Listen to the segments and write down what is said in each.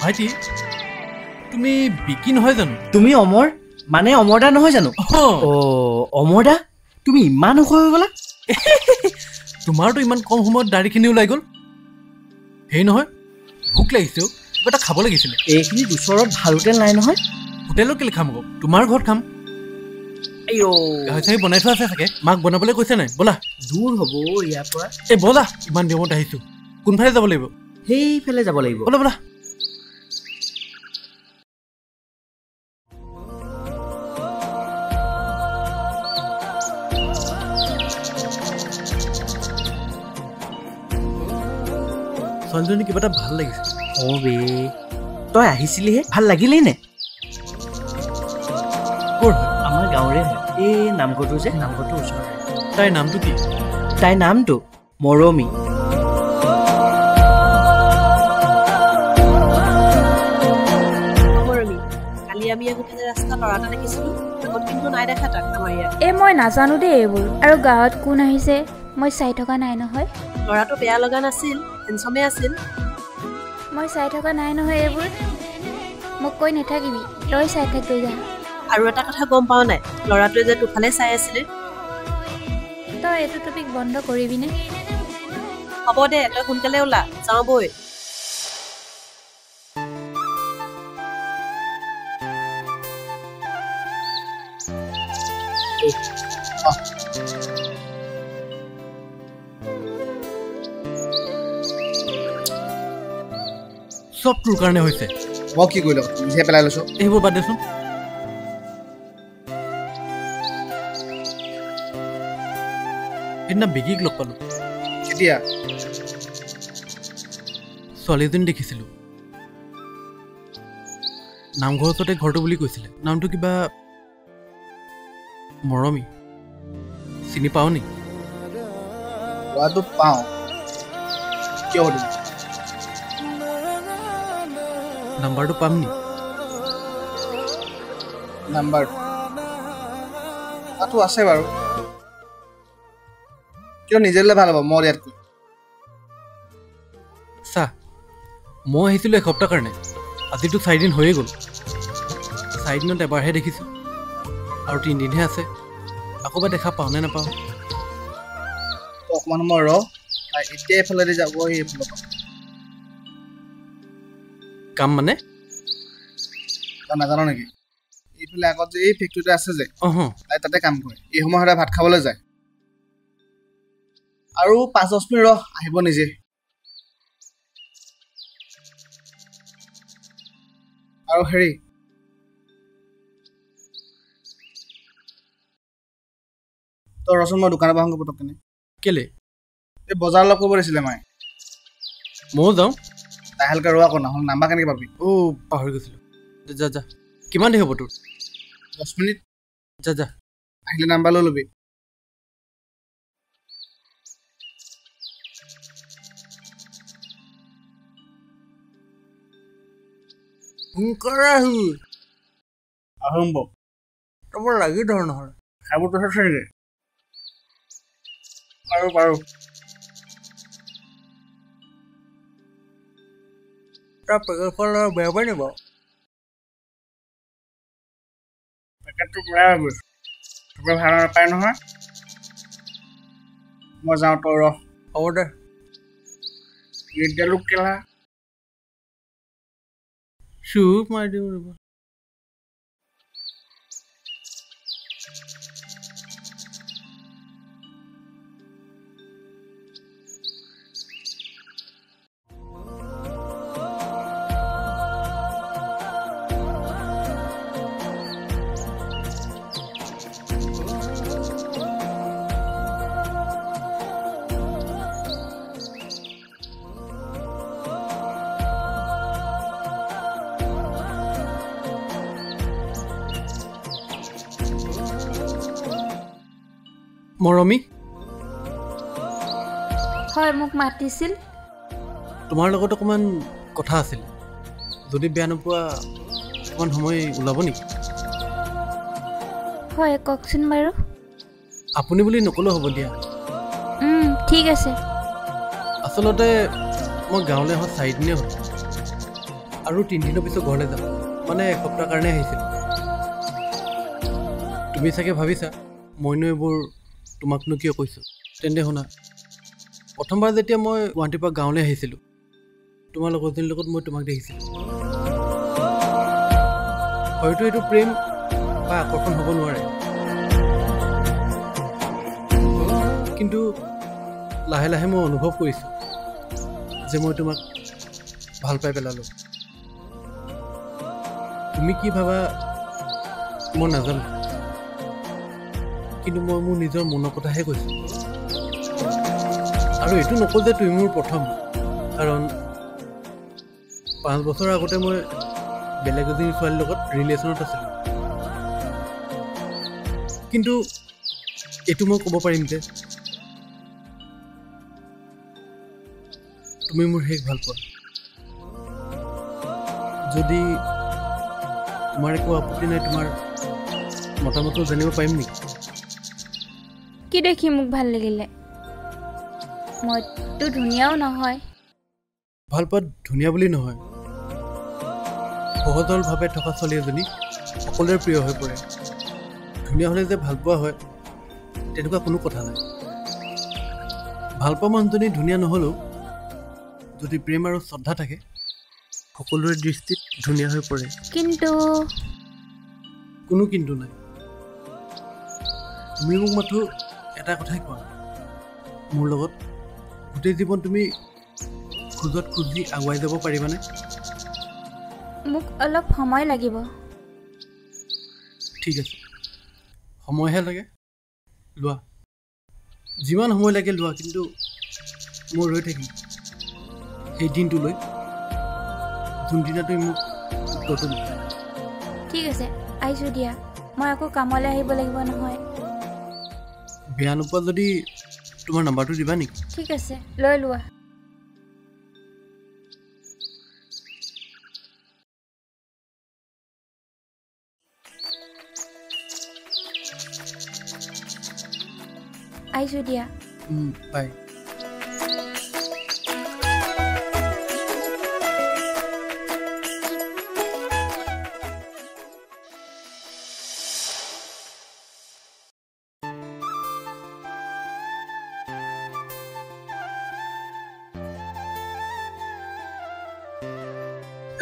ভাইটি, তুমি বিকি নহয় জানো? তুমি অমৰ, মানে অমৰদা নহয় জানো? অ' অমৰদা, তুমি ইমান ওখ হৈ গ'লা। তোমাৰতো ইমান কম সময়ত দাড়িখিনি ওলাই গ'ল। হেৰি নহয়, ভোক লাগিছে, কিবা এটা খাব লাগিছিলে। এইখিনি ওচৰত ভাল হোটেল নাই নহয়। হোটেলত কেলে খাম আকৌ, তোমাৰ ঘৰত খাম। গাহৰি চাহৰি বনাই থোৱা আছে চাগে, মাক বনাবলৈ কৈছে নাই? ব'লা। দূৰ হ'ব ইয়াৰ পৰা। এই ব'লা, ইমান নিয়মত আহিছোঁ। কোনফালে যাব লাগিব? সেইফালে যাব লাগিব। ব'লা ব'লা। ছোৱালীজনী কিবা এটা ভাল লাগিছে। অ' বে, তই আহিছিলিহে, ভাল লাগিলেই নে? ক'ৰ হয়? আমাৰ গাঁৱৰে হয়, এই নামঘৰটো যে, নামঘৰটোৰ ওচৰতে। তাইৰ নামটো কি? তাইৰ নামটো মৰমী। মৰমী, কালি আমি আহোঁতে যে ৰাস্তাত ল'ৰা এটা দেখিছিলো, আগত কিন্তু নাই দেখা তাক আমাৰ ইয়াত। এই মই নাজানো দেই এইবোৰ, আৰু গাঁৱত কোন আহিছে মই চাই থকা নাই নহয়। ল'ৰাটো বেয়া লগা নাছিল, হেণ্ডচামে আছিল। মই চাই থকা নাই নহয় এইবোৰ, মোক কৈ নাথাকিবি, তই চাই থাকগৈ যা। আৰু এটা কথা গম পাৱ নাই, ল'ৰাটোৱে যে তোফালে চাই আছিলে। তই এইটো টপিক বন্ধ কৰিবিনে? হ'ব দে, তই সোনকালে ওলা, যাওঁ বৈ। চব তোৰ কাৰণে হৈছে। মই কি কৰিলো, নিজে পেলাই লৈছো। এইবোৰ বাদ দেচোন। সেইদিনা বিকিক লগ পালো। কেতিয়া? ছোৱালী এজনী দেখিছিলো, নামঘৰৰ ওচৰতে ঘৰটো বুলি কৈছিলে। নামটো কিবা মৰমী। চিনি পাও নি? ল'ৰাটো পাওঁ। কিয় সুধিলি? নাম্বাৰটো পাম নি? নাম্বাৰটো তাতো আছে বাৰু, কিয় নিজে দিলে ভাল হ'ব, মই ইয়াতকৈ। চা, মই আহিছিলোঁ এসপ্তাহ কাৰণে, আজিতো 4 দিন হৈয়ে গ'ল। 4 দিনত এবাৰহে দেখিছোঁ, আৰু 3 দিনহে আছে। আকৌ বা দেখা পাওঁ নে নাপাওঁ। তই অকণমান সময় ৰ, তাই এতিয়া এইফালেদি যাব, এইফালৰ পৰা। কাম মানে? তই নাজান নেকি? এইফালে আগত যে এই ফেক্টৰীটো আছে যে, অহ। তাই তাতে কাম কৰে। এই সময় সদায় ভাত খাবলৈ যায়। আৰু 5-10 মিনিট ৰ, আহিব নিজে। আৰু হেৰি, তই ৰচোন, মই দোকানৰ পৰা আহোঁগৈ পটককেনে। কেলে? এই বজাৰ অলপ কৰিব দিছিলে মায়ে। ময়ো যাওঁ। লাহেকৈ ৰ আকৌ, নহ'লে নাম্বাৰ কেনেকৈ পাবি? অ' পাহৰি গৈছিলোঁ। যা যা। কিমান দেৰি হ'ব তোৰ? 10 মিনিট। যা যা। আহিলে নাম্বাৰ লৈ ল'বি। সোনকালে আহিবি। আহিম বাৰু। তই বৰ লাগি ধৰ নহ'লে। খাইবোৰ তই আছে নেকি? পাৰোঁ পাৰোঁ। তই পেকেট খোৱা বেয়া পাই নি বাৰু? পেকেটটো বেয়া পাবি, চবে ভাল নাপায় নহয়। মই যাওঁ, তই ৰ। হ'ব দে। নিদিয়ালো কেলা। চুপ মাৰি দিওঁ ৰ'বা। মৰমী। হয়, মোক মাতিছিল? তোমাৰ লগত অকণমান কথা আছিল, যদি বেয়া নোপোৱা অকণমান সময় ওলাব নেকি? হয়, কওকচোন বাৰু। আপুনি বুলি নক'লেও হ'ব দিয়া। ঠিক আছে। আচলতে মই গাঁৱলৈ অহা 4 দিনেই হ'ল। আৰু 3 দিনৰ পিছত ঘৰলৈ যাম, মানে এসপ্তাহ কাৰণে আহিছিলোঁ। তুমি চাগে ভাবিছা মইনো এইবোৰ তোমাকনো কিয় কৈছোঁ। তেন্তে শুনা, প্ৰথমবাৰ যেতিয়া মই গুৱাহাটীৰ পৰা গাঁৱলৈ আহিছিলোঁ, তোমাৰ লগৰজনীৰ লগত মই তোমাক দেখিছিলোঁ। হয়তো এইটো প্ৰেম বা আকৰ্ষণ হ'ব নোৱাৰে, কিন্তু লাহে লাহে মই অনুভৱ কৰিছোঁ যে মই তোমাক ভাল পাই পেলালোঁ। তুমি কি ভাবা মই নাজানো, কিন্তু মই মোৰ নিজৰ মনৰ কথাহে কৈছোঁ। আৰু এইটো নকওঁ যে তুমি মোৰ প্ৰথম, কাৰণ 5 বছৰৰ আগতে মই বেলেগ এজনী ছোৱালীৰ লগত ৰিলেশ্যনত আছিলোঁ। কিন্তু এইটো মই ক'ব পাৰিম যে তুমি মোৰ শেষ ভাল পোৱা। যদি তোমাৰ একো আপত্তি নাই, তোমাৰ মতামতটো জানিব পাৰিম নেকি? কি দেখি মোক ভাল লাগিলে? মইতো ধুনীয়াও নহয়। ভাল পোৱাত ধুনীয়া বুলি নহয়, সহজ সৰলভাৱে থকা ছোৱালী এজনী সকলোৰে প্ৰিয় হৈ পৰে। ধুনীয়া হ'লে যে ভাল পোৱা হয়, তেনেকুৱা কোনো কথা নাই। ভালপোৱা মানুহজনী ধুনীয়া নহ'লেও যদি প্ৰেম আৰু শ্ৰদ্ধা থাকে, সকলোৰে দৃষ্টিত ধুনীয়া হৈ পৰে। কিন্তু কোনো কিন্তু নাই। তুমি মোক মাথো এটা কথাই কোৱা, মোৰ লগত গোটেই জীৱন তুমি খোজত খোজ দি আগুৱাই যাব পাৰিবানে? মোক অলপ সময় লাগিব। ঠিক আছে, সময়হে লাগে, লোৱা, যিমান সময় লাগে লোৱা। কিন্তু মই ৰৈ থাকিম সেই দিনটোলৈ, যোনদিনা তুমি মোক উত্তৰটো দিবা। ঠিক আছে, আহিছোঁ দিয়া। মই আকৌ কামলৈ আহিব লাগিব নহয়। বেয়া নোপোৱা যদি তোমাৰ নাম্বাৰটো দিবা নেকি? ঠিক আছে, লৈ লোৱা। আহিছোঁ দিয়া। বাই।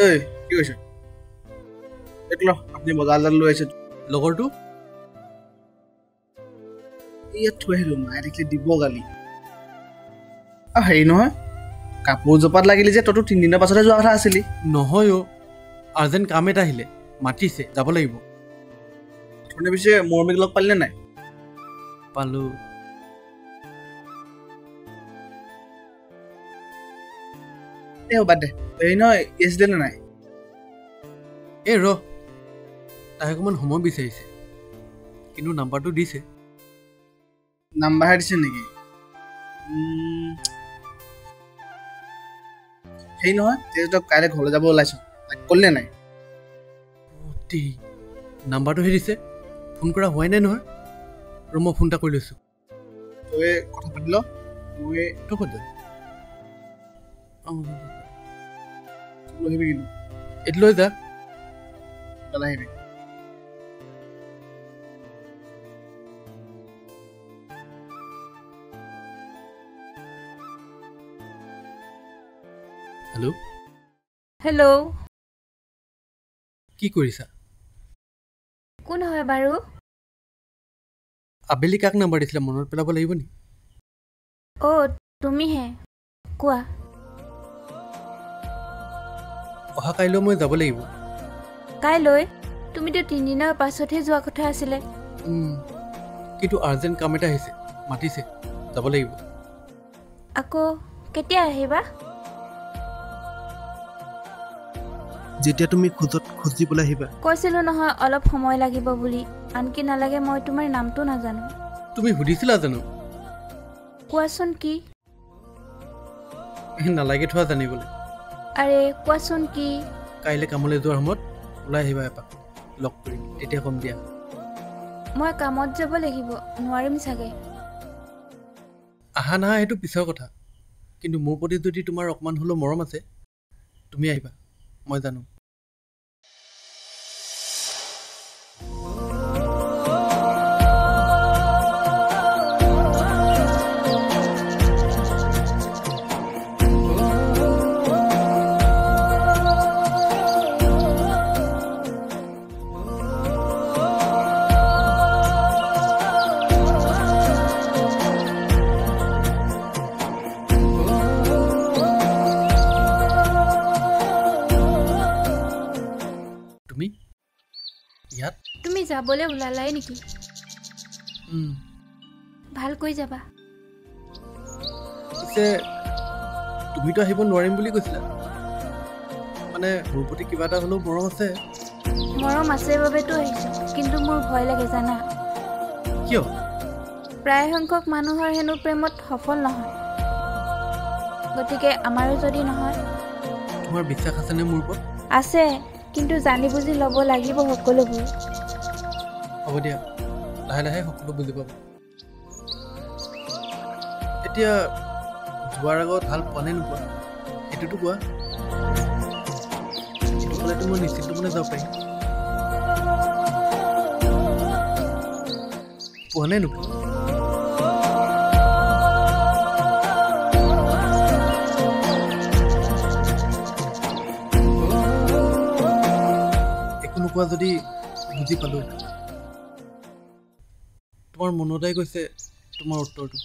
ঐ, কি কৈছে এইটো? ল, আপুনি বজাৰলৈ লৈ আহিছে। লগৰটো? ইয়াত থৈ আহিলো, মায়ে দেখিলে দিব গালি। আৰু হেৰি নহয়, কাপোৰ জপাত লাগিলি যে, তইতো 3 দিনৰ পাছতহে যোৱা কথা আছিলি। নহয় অ', আৰ্জেণ্ট কাম এটা আহিলে, মাতিছে, যাব লাগিব। অথনি পিছে মৰমীক লগ পালিনে নাই? পালোঁ। এই বাদ দে, হেৰি নহয়, ই আছিলে নে নাই? এই ৰ, তাই অকণমান সময় বিচাৰিছে, কিন্তু নাম্বাৰটো দিছে। নাম্বাৰহে দিছে নেকি? হেৰি নহয়, তেতিয়া তই কাইলৈ ঘৰলৈ যাব ওলাইছ, তাইক ক'লি নে নাই? অ' নাম্বাৰটোহে দিছে, ফোন কৰা হোৱাই নাই নহয়। ৰ, মই ফোন এটা কৰি লৈছোঁ। তই কথা পাতি ল, মই তই ক'ত যা? অঁ। লৈ আহিবি কিন্তু। এইটো লৈ যা। সোনকালে আহিবি। হেল্ল'। হেল্ল'। কি কৰিছা? কোন হয় বাৰু? আবেলি কাক নাম্বাৰ দিছিলা, মনত পেলাব লাগিব নি? অ', তুমিহে, কোৱা। অহা কাইলৈ মই যাব লাগিব। কাইলৈ? তুমিতো 3 দিনৰ পাছতহে যোৱা কথা আছিলে। কিন্তু আৰ্জেণ্ট কাম এটা আহিছে, মাতিছে, যাব লাগিব। আকৌ কেতিয়া আহিবা? যেতিয়া তুমি খোজত খোজ দিবলৈ আহিবা। কৈছিলোঁ নহয় অলপ সময় লাগিব বুলি। আনকি নালাগে, মই তোমাৰ নামটো নাজানো। তুমি সুধিছিলা জানো? কোৱাচোন কি? নালাগে থোৱা জানিবলৈ। আৰে, কোৱাচোন কি? কাইলৈ কামলৈ যোৱাৰ সময়ত ওলাই আহিবা এপাক, লগ কৰিম, তেতিয়া ক'ম দিয়া। মই কামত যাব লাগিব, নোৱাৰিম চাগে। আহা নাহা সেইটো পিছৰ কথা, কিন্তু মোৰ প্ৰতি যদি তোমাৰ অকণমান হ'লেও মৰম আছে, তুমি আহিবা। মই জানো। তুমি যাবলৈ ওলালাই নেকি? ভালকৈ যাবা। পিছে তুমিতো আহিব নোৱাৰিম বুলি কৈছিলা, মানে মোৰ প্ৰতি কিবা এটা হ'লেও মৰম আছে। মৰম আছে বাবেতো আহিছোঁ, কিন্তু মোৰ ভয় লাগে জানা। কিয়? প্ৰায় সংখ্যক মানুহৰ হেনো প্ৰেমত সফল নহয়, গতিকে আমাৰো যদি নহয়। তোমাৰ বিশ্বাস আছেনে মোৰ ওপৰত? আছে, কিন্তু জানি বুজি ল'ব লাগিব সকলোবোৰ। হ'ব দিয়া, লাহে লাহে সকলো বুজি পাব। এতিয়া যোৱাৰ আগত ভাল পোৱা নে নোপোৱা সেইটোতো কোৱা। সেইটো ক'লেতো মই নিশ্চিত মনে যাব পাৰিম। পোৱা নে নোপোৱা? একো নোকোৱা যদি বুজি পালোঁ। তোমাৰ মনতে গৈছে তোমাৰ উত্তৰটো।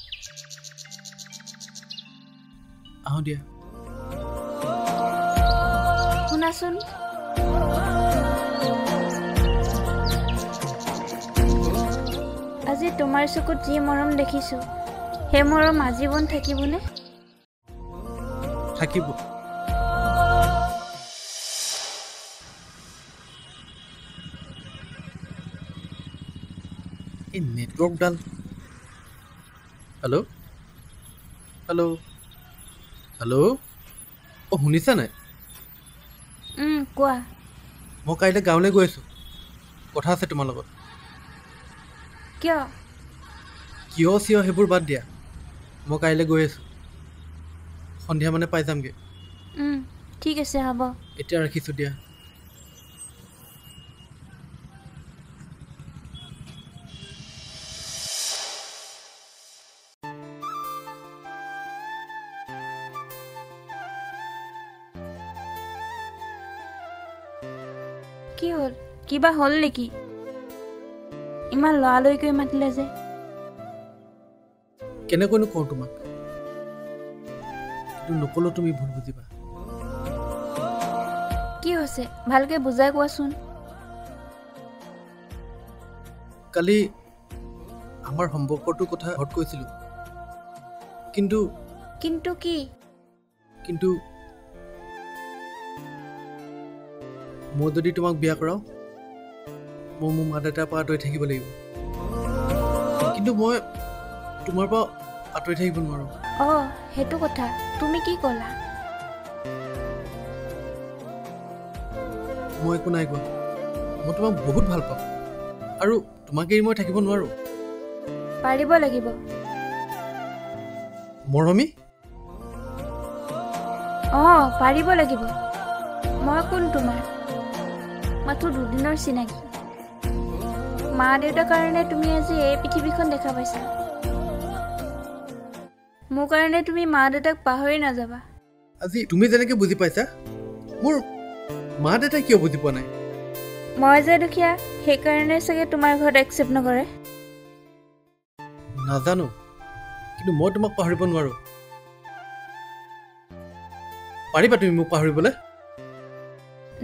আহোঁ দিয়া। শুনাচোন, আজি তোমাৰ চকুত যি মৰম দেখিছোঁ, সেই মৰম আজীৱন থাকিবনে? থাকিব। এই নেটৱৰ্কডাল। হেল্ল' হেল্ল' হেল্ল', অ' শুনিছা নাই? কোৱা। মই কাইলৈ গাঁৱলৈ গৈ আছোঁ, কথা আছে তোমাৰ লগত। কিয়? কিয় চিয় সেইবোৰ বাদ দিয়া, মই কাইলৈ গৈ আছোঁ, সন্ধিয়া মানে পাই যামগৈ। ঠিক আছে, হ'ব। এতিয়া ৰাখিছোঁ দিয়া। কি হ'ল? কিবা হ'ল নেকি? ইমান লৰালৰিকৈ মাতিলে যে? কেনেকৈনো কওঁ তোমাক, কিন্তু নক'লেও তুমি ভুল বুজিবা। কি হৈছে ভালকে বুজাই কোৱাচোন। কালি আমাৰ সম্পৰ্কটোৰ কথা ঘৰত কৈছিলোঁ, কিন্তু কিন্তু কি? কিন্তু মই যদি তোমাক বিয়া কৰাওঁ, মই মোৰ মা দেউতাৰ পৰা আঁতৰি থাকিব লাগিব, কিন্তু মই তোমাৰ পৰা আঁতৰি থাকিব নোৱাৰোঁ। অঁ, সেইটো কথা। তুমি কি ক'লা? মই একো নাই কোৱা। মই তোমাক বহুত ভাল পাওঁ আৰু তোমাক এৰি মই থাকিব নোৱাৰোঁ। পাৰিব লাগিব। মৰমী? অঁ, পাৰিব লাগিব। মই কোন তোমাৰ? মাথো দুদিনৰ চিনাকি। মা দেউতাৰ কাৰণে তুমি আজি এই পৃথিৱীখন দেখা পাইছা। মোৰ কাৰণে তুমি মা দেউতাক পাহৰি নাযাবা। আজি তুমি যেনেকৈ বুজি পাইছা, মোৰ মা দেউতাই কিয় বুজি পোৱা নাই? মই যে দুখীয়া, সেইকাৰণে চাগে তোমাৰ ঘৰত একচেপ্ট নকৰে। নাজানো, কিন্তু মই তোমাক পাহৰিব নোৱাৰোঁ। পাৰিবা তুমি মোক পাহৰিবলৈ?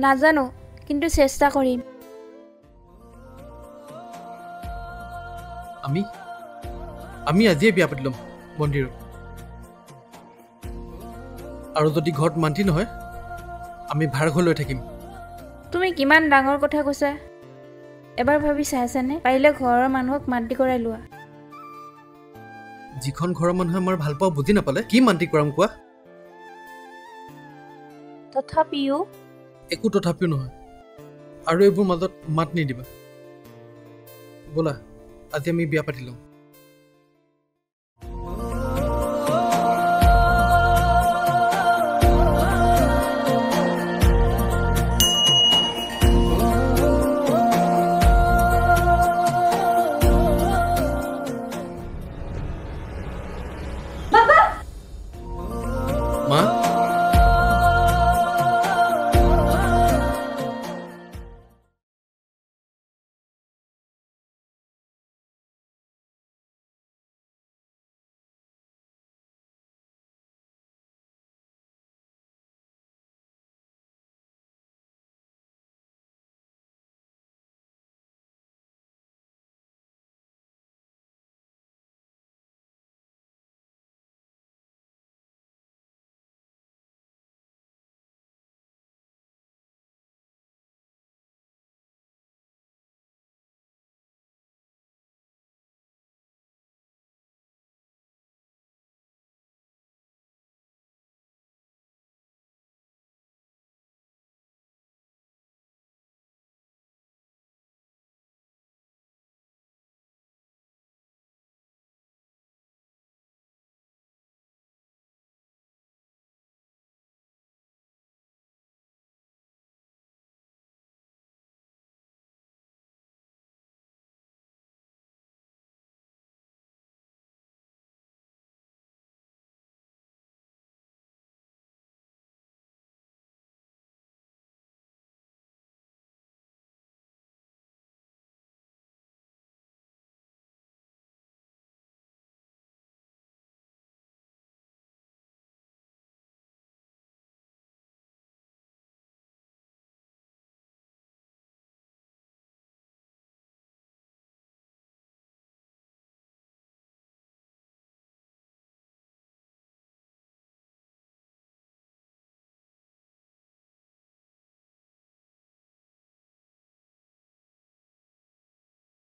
নাজানো, কিন্তু চেষ্টা কৰিম। আমি আজিয়ে বিয়া পাতি ল'ম মন্দিৰত, আৰু যদি ঘৰত মান্তি নহয়, আমি ভাড়াঘৰ লৈ থাকিম। তুমি কিমান ডাঙৰ কথা কৈছা, এবাৰ ভাবি চাইছানে? পাৰিলে ঘৰৰ মানুহক মান্তি কৰাই লোৱা। যিখন ঘৰৰ মানুহে আমাৰ ভাল পোৱা বুজি নাপালে কি মান্তি কৰাম কোৱা? তথাপিও একো তথাপিও নহয়, আৰু এইবোৰ মাজত মাত নিদিবা। ব'লা, আজি আমি বিয়া পাতি লওঁ। মা,